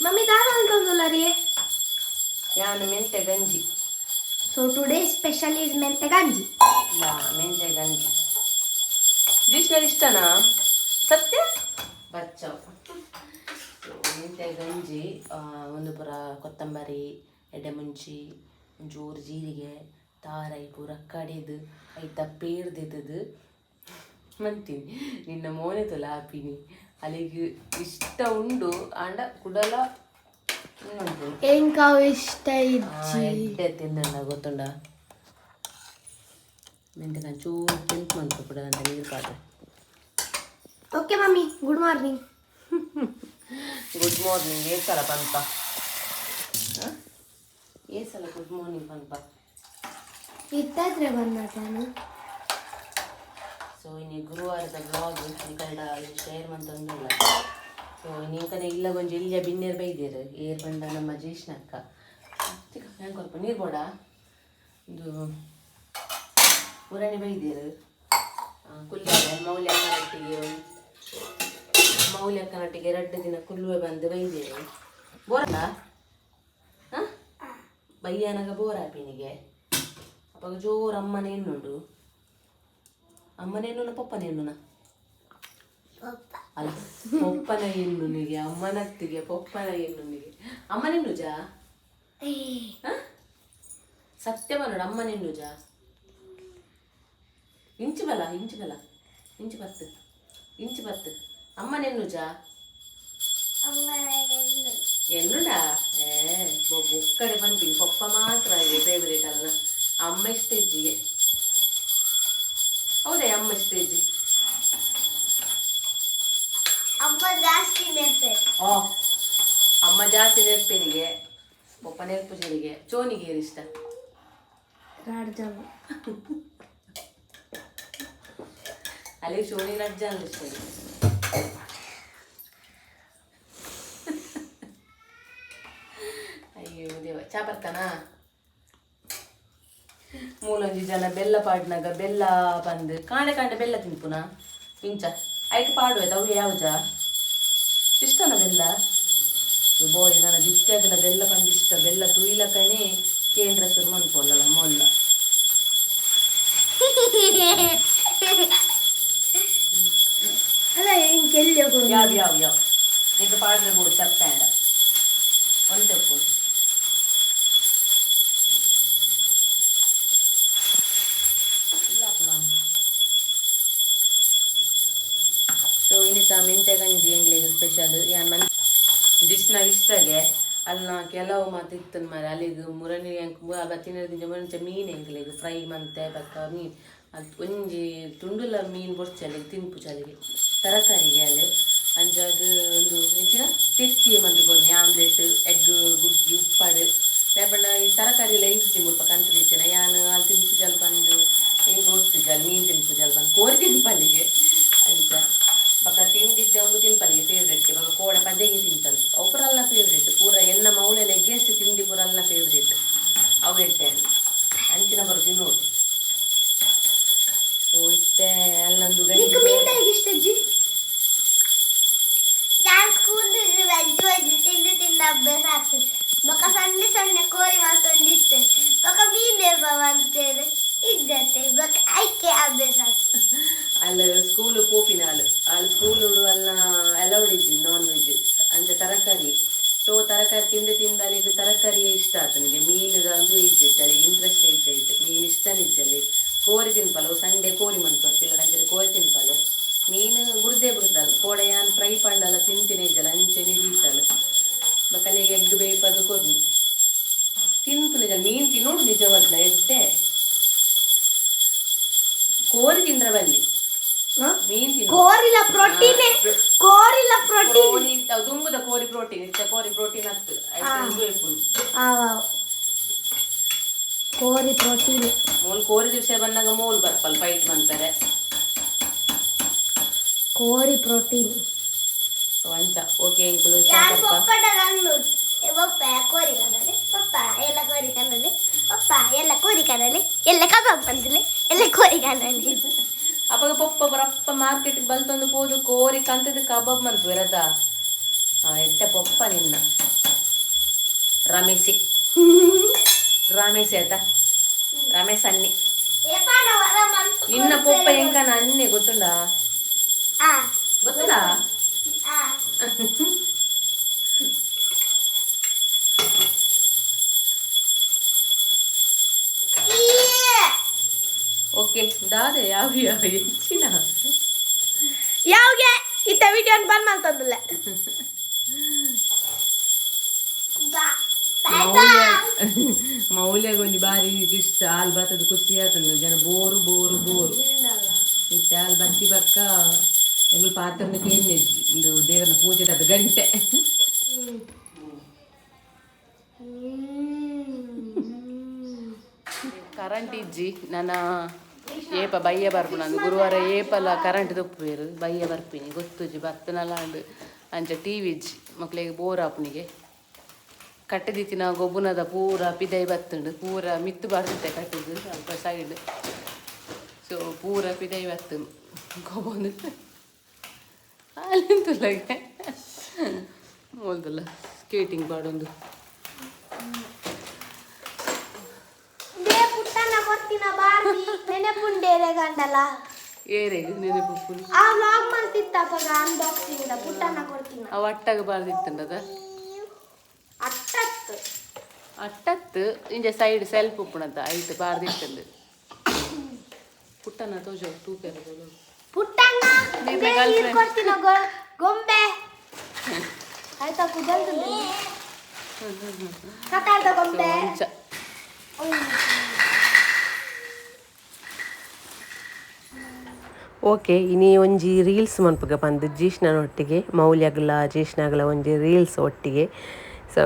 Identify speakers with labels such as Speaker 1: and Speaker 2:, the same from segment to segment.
Speaker 1: Mummy ದಾದ ಅಂತಂದುಲ್ಲ ರೀ.
Speaker 2: ಯಾನ್ ಮೆಂತೆ ಗಂಜಿ.
Speaker 1: ಸೊ ಟುಡೇ ಸ್ಪೆಷಲ್ is ಮೆಂತೆ ಗಂಜಿ.
Speaker 2: ಯಾ, ಮೆಂತೆ ಗಂಜಿ ಜಿಷ್ಣಗ್ ಇಷ್ಟನಾ? ಸತ್ಯ ಬಚ್ಚವ್. ಸೊ ಮೆಂತೆ ಗಂಜಿ, ಒಂದು ಪೂರ ಕೊತ್ತಂಬರಿ, ಎಡೆ ಮುಂಚಿ, ಒಂಚೂರು ಜೀರಿಗೆ, ತಾರೈ ಪೂರ ಕಡೆದು, ಐತ ಪೇರ್ದಿತ್ತದು ಮಂತೀನಿ. ನಿನ್ನ ಮೋನೆ ತುಲ ಆಪಿನಿ. ಅಲ್ಲಿಗೆ ಇಷ್ಟ ಉಂಡು ಆಂಡ ಕುಡಲ ಉಂಟು.
Speaker 1: ಎಂಕಾವು ಇಷ್ಟ ಇಜ್ಜಿ.
Speaker 2: ಎಡ್ಡೆ ತಿಂದಂಡ ಗೊತ್ತುಂಡ. ಮೆಂತೆ ನಾನು ಚೂರು ಕೆಂಪು ಮಂತು ಕುಡದಂತ ನೀರು ಪಾತ್ರೆ.
Speaker 1: Okay mummy, good morning.
Speaker 2: Good morning ಏ ಸಲ ಪನ್ಪ? ಏ ಸಲ ಗುಡ್ ಮಾರ್ನಿಂಗ್ ಪನ್ಪ?
Speaker 1: ಇತ್ತಾದ್ರೆ ಬಂದಾನು.
Speaker 2: ಸೊ ಇನಿ ಗುರುವಾರದ ವ್ಲಾಗ್ ನಿಕಲ್ಡ ಶೇರ್ ಮಂತೊಂದುಲ್ಲ. ಸೊ ಇನ್ನು ಇಲ್ಲ ಒಂಜಿ ಇಲ್ಲಿಯ ಬಿನ್ನೇರ್ ಬೈದೇರು. ಏರ್ ಬಂದ ನಮ್ಮ ಜೇಷ್ಣಕ್ಕ ಚಿಕ್ಕ ಹೆಂಗೆ ಕೊಲ್ಪ ನೀರು ಬೋಡ ಒಂದು ಪುರಾಣಿ ಬೈದೇರು ಕುಲ್ಲಾರೆ ಮೌಲ್ಯಕ್ಕನೊಟ್ಟಿಗೆ. ಮೌಲ್ಯಕ್ಕನೊಟ್ಟಿಗೆ ರಡ್ಡು ದಿನ ಕುಲ್ಲುವೆ ಬಂದು ಬೈದೇರು. ಬೋರಲ್ಲ ಹಾಂ ಬೈಯಾನಾಗ ಬೋರ್ ಆಪಿನಿಗೆ. ಅಪ್ಪಾಗ ಜೋರು ಅಮ್ಮನ ಎನ್ನುಂಡು. ಅಮ್ಮನ ಎನ್ನುನ, ಪಪ್ಪನ ಎನ್ನುನ? ಅಲ್ಲ, ಪಪ್ಪನ ಎನ್ನುನಿಗೆ, ಅಮ್ಮನತ್ತಿಗೆ, ಪಪ್ಪನ ಎನ್ನುನಿಗೆ. ಅಮ್ಮನ ಎನ್ನುಜಾ? ಹ? ಸತ್ಯ ನೋಡು, ಅಮ್ಮನ ಎನ್ನುಜಾ? ಇಂಚು ಬಲ, ಇಂಚು ಬಲ, ಇಂಚು ಬತ್ತು, ಇಂಚು ಬತ್ತು. ಅಮ್ಮನ ಎನ್ನುಜಾ? ಎನ್ನುಂಡಾ? ಏ ಬೊಕ್ಕಡೆ ಪನ್ಪಿನಿ. ಪಪ್ಪ ಮಾತ್ರ ಫೇವರೇಟ್ ಅಲ್ಲ, ಅಮ್ಮ ಇಷ್ಟ ಇಜ್ಜಿಗೆ. ಹೌದಾ? ಅಮ್ಮ ಇಷ್ಟ ಇಜ್ಜಿ.
Speaker 1: ಅಮ್ಮ ಜಾಸ್ತಿ ನೆನಪೆ.
Speaker 2: ಓ, ಅಮ್ಮ ಜಾಸ್ತಿ ನೆರ್ಪೇನಿಗೆ, ಪಪ್ಪ ನೆರ್ಪುಜರಿಗೆ. ಚೋನಿಗೆ ಏರ್ ಇಷ್ಟ?
Speaker 1: ರಾಡ್ಜಾಮ.
Speaker 2: ಅಲ್ಲಿ ಚೋನಿ ರಜ್ಜ ಅಂದ್ರೆ ಇಷ್ಟ ಇಲ್ಲ. ಅಯ್ಯೋ ದೇವ, ಚಾ ಬರ್ತಾನಾ? ಮೂಲೊಂಜಿ ಜನ ಬೆಲ್ಲ ಪಾಡ್ನಾಗ ಬೆಲ್ಲ ಬಂದು ಕಾಂಡೆ ಕಾಂಡೆ ಬೆಲ್ಲ ತಿನ್ಪುನ ಇಂಚ ಐಕ್ ಪಾಡುವೆ ಅವು ಯಾವ್ಜ ಇಷ್ಟನ ಬೆಲ್ಲ. ಬೋಯ್, ನನ್ನ ದಿತ್ಯಾಗಲ ಬೆಲ್ಲ ಪಂಡ ಇಷ್ಟ. ಬೆಲ್ಲ ತುಯ್ಲಕನೇ ಕೇಂದ್ರ ಸುರು ಮನ್ಪೊಲ್ಲಲ್ಲ ಮೊಲ್ಲ.
Speaker 1: ಅಲ್ಲ, ಹೆಂಗೆ ಎಲ್ಲಿ?
Speaker 2: ಯಾವ ಯಾವ ಯಾವ ನಿಂಗೆ ಪಾಡ್ರೆ ಬೋಡು ಚಪ್ಪಾಂಡ ಒಂತೆ ಉಪ್ಪು. ಸೊ ಇನ್ನಿತ ಮೆಂತೆ ಗಂಜಿ ಎಂಗ್ಲಿಗೆ ಸ್ಪೆಷಲ್. ಯಾನ್ ಮನ್ ಜಿಷ್ಣ ಇಷ್ಟಗೆ ಅಲ್ಲ. ಕೆಲವು ಮಾತು ಇತ್ತು ಮಾರೆ. ಅಲ್ಲಿಗೆ ಮುರನಿ ಎಂಕ್ ಬತ್ತಿನ ಮುಂಚೆ ಮೀನು ಎಂಕ್ಲೆಗ್ ಫ್ರೈ ಮಂತೆ ಬಕ್ಕ ಮೀನು ಅದು ಒಂಜಿ ತುಂಡುಲ ಮೀನು ಬೊಡ್ಚಿ ಅಲ್ಲಿಗೆ ತಿನ್ಪು ಅಲ್ಲಿಗೆ ತರಕಾರಿಗೆ ಅಲ್ಲಿ ಅಂಚಾದ್ ಒಂದು ಎಂಚಿನ ತೆತ್ತಿ ಮಂತ್ ಕೊರ್ನಿ, ಆಮ್ಲೆಟ್, ಎಗ್ ಗುಜ್ಜಿ ಉಪ್ಪಾಡು. ದಾಯೆ ಈ ತರಕಾರಿ ಎಲ್ಲ ಇಜ್ಜಿ ಮುಲ್ಪ ಕಂತ್ ರೀತಿನ. ಯಾನ್ ಅಲ್ಲಿ ತಿನ್ಪುಜಲ್ ಬಂದು ಎಂಕ್ ಒಟ್ಟುಜಲ್. ಮೀನು ತಿನ್ಪುಜಲ್ ಬಂದು ಕೋರಿ ತಿನ್ಪಲ್ಲಿಗೆ ಅಂಚ. ಬೊಕ ತಿಂಡಿದ್ದೆ ಒಂದು ತಿನ್ಪಲ್ಲಿಗೆ ಫೇವ್ರೆಟ್. ಬೊಕ ಕೋಡೆ ಪದೆಂಗಿ ತಿಂತಲ್. ಅವು ಪೂರ ಅಲ್ಲ ಫೇವ್ರೆಟ್ ಪೂರ. ಎನ್ನ ಮೌಲೆನ ಎಗ್ಗೆಸ್ಟ್ ತಿಂಡಿ ಪೂರ ಅಲ್ಲ ಫೇವ್ರೆಟ್ ಅವು. ಎಡ್ಡೆ ಅಂಚಿನ ಬರೋ ತಿನ್ನೋಡು. ಸೊ ಇತ್ತೆ ಅಲ್ಲೊಂದು
Speaker 1: ನಿಕ್
Speaker 2: ಗಂಜಿ.
Speaker 1: ಮೀನ್ ಇಷ್ಟ ಅಜ್ಜಿ.
Speaker 3: ನಾನು ಸ್ಕೂಲ್ ವೆಜ್ ವೆಜ್ ತಿಂದು ತಿಂದು ಅಭ್ಯಾಸ ಆಗ್ತದೆ. ಬೊಕ ಸಣ್ಣ ಸಣ್ಣ ಕೋರಿ ಮಾತೊಂದಿತ್ತು. ಬೊಕ ಮೀನ್ ಅಂತೇಳಿ ಇದ್ದತ್ತೆ. ಬೊಕ ಐಕೆ ಅಭ್ಯಾಸ ಆಗ್ತದೆ.
Speaker 2: ಅಲ್ಲಿ ಸ್ಕೂಲ್ ಪೋಪಿನ ಅಲ್ಲಿ ಅಲ್ಲಿ ಸ್ಕೂಲ್ ಅಲ್ಲ ಅಲೌಡ್ ಇಜ್ಜಿ ನಾನ್ ವೆಜ್ ಅಂಚ ತರಕಾರಿ. ಸೊ ತರಕಾರಿ ತಿಂದು ತಿಂದು ಅಲ್ಲಿಗೆ ತರಕಾರಿ ಇಷ್ಟ ಆತನಿಗೆ. ಮೀನುದ ಒಂದು ಇಜ್ಜಿ ಅಲ್ಲಿಗೆ ಇಂಟ್ರೆಸ್ಟ್ ಇಜ್ಜಿ ಆಯ್ತು. ಮೀನು ಇಷ್ಟ ನಿಜ್ಜಿ ಅಲ್ಲಿ. ಕೋರಿ ತಿನ್ಪಲ್ಲ. ಸಂಡೆ ಕೋರಿ ಮನ್ಕೊಡ್ತಿಲ್ಲ. ಅಂಚೆ ಕೋರಿ ತಿನ್ಪಲ್ಲ. ಮೀನು ಬುಡ್ದೇ ಬುಡ್ದಲ್ಲ. ಕೋಡೆ ಯಾನ್ ಫ್ರೈ ಪಂಡಲ್ಲ ತಿಂತೀನಿ ಇಜ್ಜಲ್ಲ, ಅಂಚೆನೆ ದೀತಲ್ಲ. ಬೊಕ ಅಲ್ಲಿಗೆ ಎಗ್ ಬೇಯ್ಪದು ಕೊರ್ನಿ ತಿನ್ಪು ನಿಜ. ಮೀನು ತಿನ್ನೋಡು ನಿಜವದ್ಲ ಎಡ್ಡೆ. ಕೋರಿ ತಿಂದ್ರ ಬಲ್ಲಿ ಮೀನ್ ತಿನ್ನು.
Speaker 1: ಕೋರಿಲ ಪ್ರೋಟೀನ್, ಕೋರಿಲ ಪ್ರೋಟೀನ್.
Speaker 2: ಕೋರಿ ದುಂಬುದ ಕೋರಿ ಪ್ರೋಟೀನ್ ಇತ್ತ. ಕೋರಿ ಪ್ರೋಟೀನ್ ಹತ್ತು ಆಯ್ತು ಇಪ್ಪುನು.
Speaker 1: ಕೋರಿ ಪ್ರೋಟೀನ್.
Speaker 2: ಮೂಲ್ ಕೋರಿ ದಿವಸ ಬಂದಾಗ ಮೂಲ್ ಬರ್ಪಲ್ ಫೈಟ್ ಮನ್ಪೆರೆ.
Speaker 1: ಕೋರಿ ಪ್ರೋಟೀನ್.
Speaker 2: ಅಂಚ ಓಕೆ ಎಂಕುಲು ಚಾ
Speaker 3: ಯಾರು
Speaker 2: ಬರ್ಪ.
Speaker 3: ಪಪ್ಪಡ ನನ್ನ ಪಪ್ಪ ಕೋರಿ ಕಣ್ಣಲ್ಲಿ, ಪಪ್ಪ ಎಲ್ಲ ಕೋರಿ ಕಣ್ಣಲ್ಲಿ, ಪಪ್ಪ ಎಲ್ಲ ಕೋರಿ ಕಣ್ಣಲ್ಲಿ, ಎಲ್ಲ ಕಬಾಬ್ ಬಂದಿಲ್ಲ, ಎಲ್ಲ ಕೋರಿ ಕಣ್ಣಲ್ಲಿ.
Speaker 2: ಅಪ್ಪಗ ಪಪ್ಪ ಬರಪ್ಪ ಮಾರ್ಕೆಟ್ ಬಲ್ತೊಂದು ಪೋದು ಕೋರಿ ಕಂತದ ಕಬಾಬ್ ಮನ್ಪುವೆರತ. ಎಡ್ಡೆ ಪೊಪ್ಪ ನಿನ್ನ ರಮೇಶಿ ರಮೇಶ್ ಆಯ್ತಾ ರಮೇಶ್ ಅನ್ನಿ ನಿನ್ನ ಪೊಪ್ಪ ಎಂಕನ ಅನ್ನೆ ಗೊತ್ತುಂಡಾ? ಗೊತ್ತುಂಡಾ? ಓಕೆ ದಾದೆ ಯಾವ ಯಾವ ಹೆಚ್ಚಿನ
Speaker 1: ಯಾವ್ಗೆ ಇತ್ತ ವಿಡಿಯೋ ಬಂದ್ ಮಾಡ್ತಂದಿಲ್ಲ.
Speaker 2: ಮೌಲ್ಯಗೊಂದು ಬಾರಿ ಇಷ್ಟ ಹಾಲು ಬತ್ತದ ಖುಷಿ ಆತಂದು ಜನ ಬೋರು ಬೋರು ಬೋರು ಇತ್ತೆ ಹಾಲು ಬತ್ತಿ ಬಕ್ಕ ಎಂಗ್ಳು ಪಾತ್ರನಕ್ಕೆ ಎಣ್ಣೆ ಇಂದು ದೇವರನ ಪೂಜೆ ಅದು ಗಂಟೆ. ಕರೆಂಟ್ ಇಜ್ಜಿ ನನ್ನ ಏಪ ಬಯ್ಯ ಬರ್ಪುಣ ಅಂದು ಗುರುವಾರ ಏಪಲ ಕರೆಂಟ್ ದೊಪ್ಪುವೇರು ಬಯ್ಯ ಬರ್ಪಿನಿ ಗೊತ್ತುಜ್ಜಿ ಬತ್ತನಲ್ಲ ಅಂಡು ಅಂಚ ಟಿ ವಿ ಇಜ್ಜಿ ಮಕ್ಳಿಗೆ ಬೋರ್ ಆಪುನಿಗೆ ಕಟ್ಟದಿತ್ತಿನ ಗೊಬ್ಬುನದ ಪೂರ ಪಿದೈ ಬತ್ತುಂಡು ಪೂರ ಮಿತ್ತು ಬರ್ತಿತ್ತೆ ಕಟ್ಟಿದ್ದು ಅಲ್ಪ ಸೈಡ್ ಸೊ ಪೂರ ಪಿದೈ ಬತ್ತು ಗೊಬ್ಬೊಂದು ಅಲ್ಲಿಂತುಲ್ಲಗೆ ಮೊದಲ ಸ್ಕೇಟಿಂಗ್ ಪಾಡೊಂದು.
Speaker 3: They ಪುಟ್ಟನ ಕೊರ್ತಿನ ಬಾರ್ಬಿ ನೆನಪುಂಡೇರೆ ಗಂಡಲ.
Speaker 2: ಏರೆಗ್ ನೆನಪು?
Speaker 3: ಆ ವ್ಲಾಗ್ ಮಾಡ್ತಿತ್ತಪ್ಪಗ ಅನ್ಬಾಕ್ಸಿಂಗ್ ಪುಟ್ಟನ ಕೊಡ್ತಿನ.
Speaker 2: ಅವು ಅಟ್ಟಾಗ ಬಾರ್ದಿತ್ತಂಡದ.
Speaker 3: ಅಟ್ಟತ್ತು.
Speaker 2: ಅಟ್ಟತ್ತು ಇಂಜ ಸೈಡ್ ಸೆಲ್ಫ್ ಉಪ್ಪುಣದ ಐಟ್ ಬಾರ್ದಿತ್ತಂದು ಪುಟ್ಟನ ತೋಜ ತೂಕೆರ.
Speaker 3: ಪುಟ್ಟಣ್ಣ
Speaker 2: ನಿನ್ನ
Speaker 3: ಇದೇ
Speaker 2: girlfriend.
Speaker 3: ನೀರ್ ಕೊಡ್ತಿನ ಗೊಂಬೆ ಆಯ್ತಾ ಕುದಲ್ದು ಕಟಾರ್ದ ಗೊಂಬೆ.
Speaker 2: ಅಂಚ. ಓಕೆ ಇನಿ ಒಂಜಿ ರೀಲ್ಸ್ ಮನ್ಪುಗ ಪಂದ್ ಜೀಷ್ಣನೊಟ್ಟಿಗೆ ಮೌಲ್ಯಗ್ಲ ಜೀಷ್ಣಗ್ಲ ಒಂಜಿ ರೀಲ್ಸ್ ಒಟ್ಟಿಗೆ. ಸೊ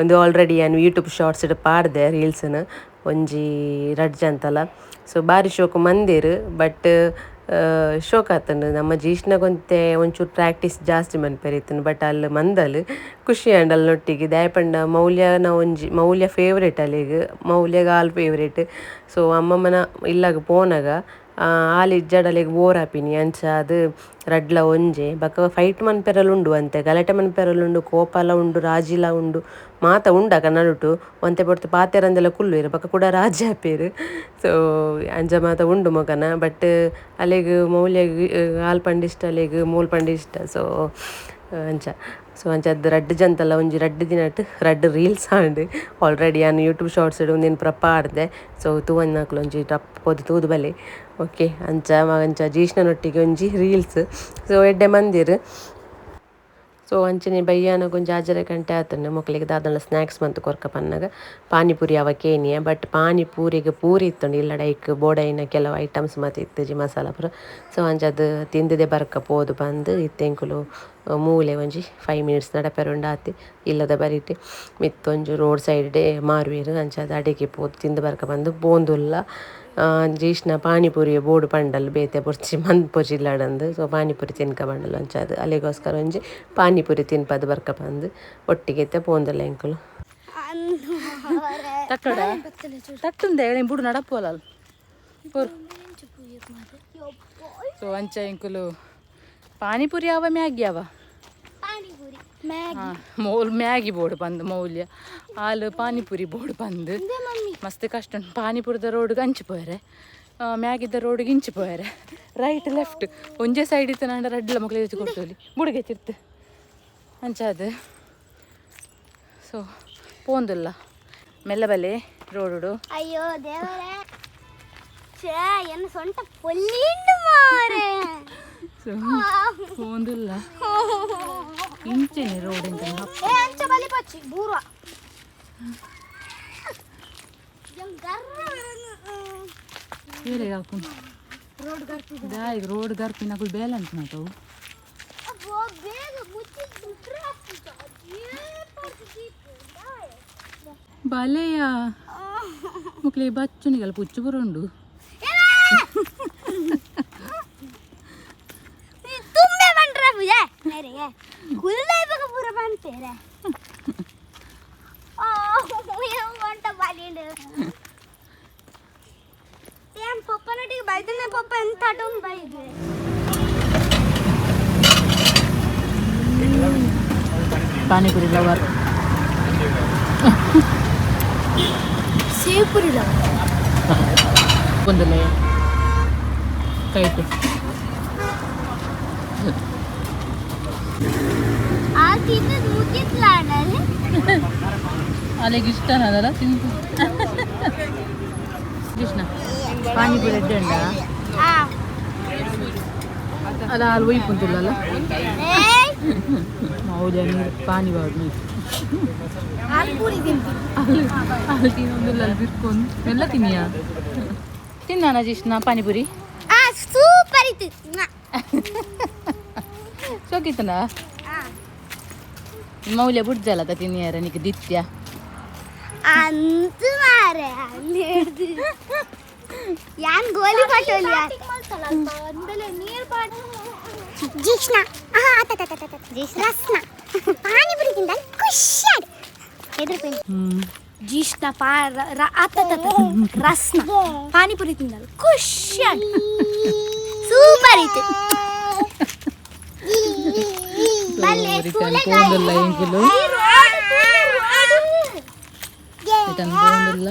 Speaker 2: ಒಂದು ಆಲ್ರೆಡಿ ಯಾನ್ ಯೂಟ್ಯೂಬ್ ಶಾರ್ಟ್ಸ್ ಪಾಡ್ದೆ ರೀಲ್ಸ್ನ ಒಂಜಿ ರಡ್ಜ್ ಅಂತಲ. ಸೊ ಬಾರಿ ಶೋಕು ಮಂದಿರ್ ಬಟ್ ಶೋಕ್ ಆತಂಡು ನಮ್ಮ ಜೀಷ್ಣಗೊಂತೆ ಒಂಚೂರು ಪ್ರಾಕ್ಟೀಸ್ ಜಾಸ್ತಿ ಮನ್ಪೆರಿತ್ತುಂಡು ಬಟ್ ಅಲ್ಲಿ ಮಂದಲ್ ಖುಷಿ ಆಂಡ್ ಅಲ್ನೊಟ್ಟಿಗೆ ದಾಯೆ ಪಂಡ ಮೌಲ್ಯನ ಒಂಜಿ ಮೌಲ್ಯ ಫೇವ್ರೇಟ್ ಅಲ್ಲಿಗ್ ಮೌಲ್ಯಗ ಆಲ್ ಫೇವ್ರೇಟ್. ಸೊ ಅಮ್ಮಮ್ಮನ ಇಲ್ಲಾಗ ಪೋನಗ ಆಲ್ ಇಜ್ಜಡ ಅಲೆಗ್ ಬೋರ್ ಆಪಿನಿ ಅಂಚ ಅದು ರಡ್ಲ ಒಂಜೆ ಬೊಕ ಫೈಟ್ ಮನ್ಪೆರೆಲ ಉಂಡು ಅಂತೆ ಗಲಾಟೆ ಮನ್ಪೆರೆಲ ಉಂಡು ಕೋಪಲ ಉಂಡು ರಾಜಿಲ ಉಂಡು ಮಾತ ಉಂಡು ಅಕ ನಡುಟು ಒಂತೆ ಪೊರ್ತು ಪಾತೆರಂದೆಲ ಕುಲ್ಲುವೆರ್ ಬೊಕ ಕುಡ ರಾಜಿ ಆಪೆರ್. ಸೊ ಅಂಚ ಮಾತ ಉಂಡು ಮೊಕನ ಬಟ್ ಅಲೆಗ್ ಮೌಲ್ಯಗ್ ಆಲ್ ಪಂಡ ಇಷ್ಟ ಅಲೆಗ್ ಮೋಲ್ ಪಂಡ ಇಷ್ಟ. ಸೊ ಅಂಚ ಸೊ ಅಂಚ ರಡ್ಡ್ ಜಂತಲ ಒಂಜಿ ರಡ್ಡ್ ದಿನಟ್ ರಡ್ಡ್ ರೀಲ್ಸ್ ಆಂಡ್ ಆಲ್ರೆಡಿ ಯಾನ್ ಯೂಟ್ಯೂಬ್ ಶಾರ್ಟ್ಸ್ ಉಂದೆನ್ ಪೂರ ಪಾಡ್ದೆ. ಸೊ ತೂವನ್ನಕುಲು ಒಂಜಿ ಟಪ್ ಪೋದು ತೂದು ಬಲೆ. ಓಕೆ ಅಂಚ ಅಂಚ ಜೀಷ್ಣನೊಟ್ಟಿಗೆ ಒಂಜಿ ರೀಲ್ಸ್. ಸೊ ಎಡ್ಡೆ ಮಂದಿರ್. ಸೊ ಅಂಚನೆ ಬಯ್ಯಾನಗ ಒಂಜಿ ಆಜರೆ ಗಂಟೆ ಆತಂಡು ಮೊಕ್ಲೆಗ್ ದಾದನ ಸ್ನ್ಯಾಕ್ಸ್ ಮಂತ್ ಕೊರ್ಕ ಪನ್ನಗ ಪಾನಿಪುರಿ ಅವ ಕೇನಿಯ ಬಟ್ ಪಾನಿಪೂರಿಗೆ ಪೂರಿ ಇತ್ತುಂಡು ಇಲ್ಲಡ ಐಕ್ ಬೋಡೈನ ಕೆಲವು ಐಟಮ್ಸ್ ಮಾತ ಇತ್ತುಜಿ ಮಸಾಲ ಪೂರ. ಸೊ ಅಂಚ ಅದು ತಿಂದಿದೆ ಬರ್ಕ ಪೋದು ಪಂದ್ ಇತ್ತೆ ಎಂಕುಲು ಮೂಲೆ ಒಂಜಿ 5 ಮಿನಿಟ್ಸ್ ನಡಪೆರೆ ಉಂಡು ಆತೆ ಇಲ್ಲದ ಬರಿಟ್ ಮಿತ್ತ್ ಒಂಜಿ ರೋಡ್ ಸೈಡ್ ಮಾರುವೆರ್ ಅಂಚಾದ್ ಅಡೆಗೆ ಪೋದು ತಿಂದು ಬರ್ಕ ಪಂದ್ ಪೋಂದುಲ್ಲ. ಜೀಷ್ಣ ಪಾನಿಪುರಿ ಬೋಡು ಪಂಡಲ್ ಬೇತೆ ಬೊರ್ಚಿ ಮನ್ಪೊಚಿ ಇಲ್ಲಡಂದು. ಸೊ ಪಾನಿಪುರಿ ತಿನ್ಕ ಪಂಡಲ್ ಅಂಚಾದ್ ಅಲೆಗೋಸ್ಕರ ಒಂಜಿ ಪಾನಿಪುರಿ ತಿನ್ಪದ್ ಬರ್ಕ ಪಂದ್ ಒಟ್ಟಿಗೆ ಇತ್ತೆ ಪೋಂದುಲ್ಲ ಎಂಕುಲು.
Speaker 4: ತಟ್ಟಡ ತಟ್ಟುಂದೆ ಬುಡು ನಡಪೋಲ. ಸೊ ಅಂಚ ಎಂಕುಲು ಪಾನಿಪುರಿ ಅವ ಮ್ಯಾಗಿ ಅವ?
Speaker 3: Pani puri Maggi.
Speaker 4: Mould Maggi board ಬಂದು ಮೌಲ್ಯ ಆಲು ಪಾನಿಪುರಿ ಬೋರ್ಡ್ ಬಂದು ಮಸ್ತ್ ಕಷ್ಟ ಉಂಟು. ಪಾನಿಪುರಿದ ರೋಡ್ಗೆ ಅಂಚು ಪೋಯರೆ ಮ್ಯಾಗಿದ್ದ ರೋಡ್ಗೆ ಇಂಚು ಪೋಯರೆ ರೈಟ್ ಲೆಫ್ಟ್ ಒಂಜೇ ಸೈಡ್ ಇತ್ತು ನಾಂಡ ರಡ್ಲ ಮಕ್ಳು ಕೊಡ್ತೋಲಿ ಬುಡುಗೆ ತಿರ್ತು ಅಂಚಾದ. ಸೊ ಪೋಂದುಲ್ಲ ಮೆಲ್ಲ ಬಲೆ ರೋಡು.
Speaker 3: ಅಯ್ಯೋ ದೇವರೇ ಛೇ ಎನ್ನ ಸೊಂಟ ಪೊಲ್ಲಿಂಡು ಮಾರೆ.
Speaker 4: ಸೊ ಪೋಂದುಲ್ಲ ಇಂಚೆನೆ ರೋಡ್ ಎಂತ.
Speaker 3: ಏ ಅಂಚ ಬಲಿ ಪಚ್ಚಿ ಬೂರ್ವ
Speaker 4: ಬೇರೆ ಹಾಕು ದಾಯಿಗ್ ರೋಡ್ ಗರ್ಪಿನಕುಲು ಬೇಲೆ ಅಂತ ಮಾತವು.
Speaker 3: ಬೇಗ ಮುಚ್ಚಿ
Speaker 4: ಬಲೆಯ ಮುಕ್ಲಿ ಬಚ್ಚುನಿಗಲ್ಲ ಪುಚ್ಚು ಬರುಂಡು.
Speaker 3: ತುಂಬೆ ಬಂಡ್ರ ಪೂಜೆ ಮೇರೆಗೆ ಕುಲ್ಲ ಪೂರ ಬಂತೇರೆ వంట బలిండు ఏం పప్పనటికి బయటనే పప్ప ఎంత అటు బయట.
Speaker 4: ಪಾನಿಪುರಿ ಲವರ್.
Speaker 1: ಸೇವ್ ಪುರಿ.
Speaker 4: ಒಂದಲ್ಲ ಕೈಟ್.
Speaker 3: ಆ ತಿನ್ನದು ಮುಗಿತ್ಲಾಡಲ್ಲಿ.
Speaker 4: ಅಲ್ಲಿಗೆ ಇಷ್ಟ ಅದಲ್ಲ ತಿಂತು. ಕೃಷ್ಣ, ಪಾನಿಪುರಿ ಎಡ್ಡೆ ಉಂಡಾ?
Speaker 3: ಆ.
Speaker 4: ಅಲ್ಲ, ಅಲ್ಲಿ ಒಯ್ಪುಂತುಲ್ಲಲ್ಲ.
Speaker 3: ಏಯ್.
Speaker 4: ಮೌಲ್ಯ ನೀರು ಪಾನಿ ಬಾರ್ದು ನೀರು.
Speaker 1: ಹಾಲು ಪೂರಿ ತಿಂತೀನಿ.
Speaker 4: ಅಲ್ಲಿ ಅಲ್ಲಿ ತಿನ್ನೊಂದಿಲ್ಲ, ಅಲ್ಲಿ ಬಿರ್ಕೊಂಡು ಎಲ್ಲ ತಿನ್ನಿಯಾ. ತಿನ್ನಾನ ಜಿಷ್ಣ ಪಾನಿಪುರಿ?
Speaker 3: ಆ, ಸೂಪರ್ ಇತ್ತು.
Speaker 4: ಶೋಕಿತ್ತನ. ಮೌಲ್ಯ ಬುಡ್ಜಲ್ಲ ತಿನ್ನಿಯಾರ ನಿಕ್ ದಿತ್ಯ.
Speaker 3: ಅಂತ ಮಾರೆ ಯಾನ್ ಗೋಲಿ ಪಟೋಲಿ. ಜಿಷ್ಣ, ರಸ್ನ ಪಾನಿಪುರಿ ತಿಂದ ಖುಷಿ ಎದುರು.
Speaker 1: ಜಿಷ್ಣ ಪಾ ಆತ ರಸ್ನ ಪಾನಿಪುರಿ ತಿಂದಲ್ಲ, ಖುಷಿ.
Speaker 3: ಸೂಪರ್ ಇತ್ತು.
Speaker 4: ಪೋಂದುಲ್ಲ ಎಂಕುಲು, ರಿಟರ್ನ್ ಪೋಂದುಲ್ಲ.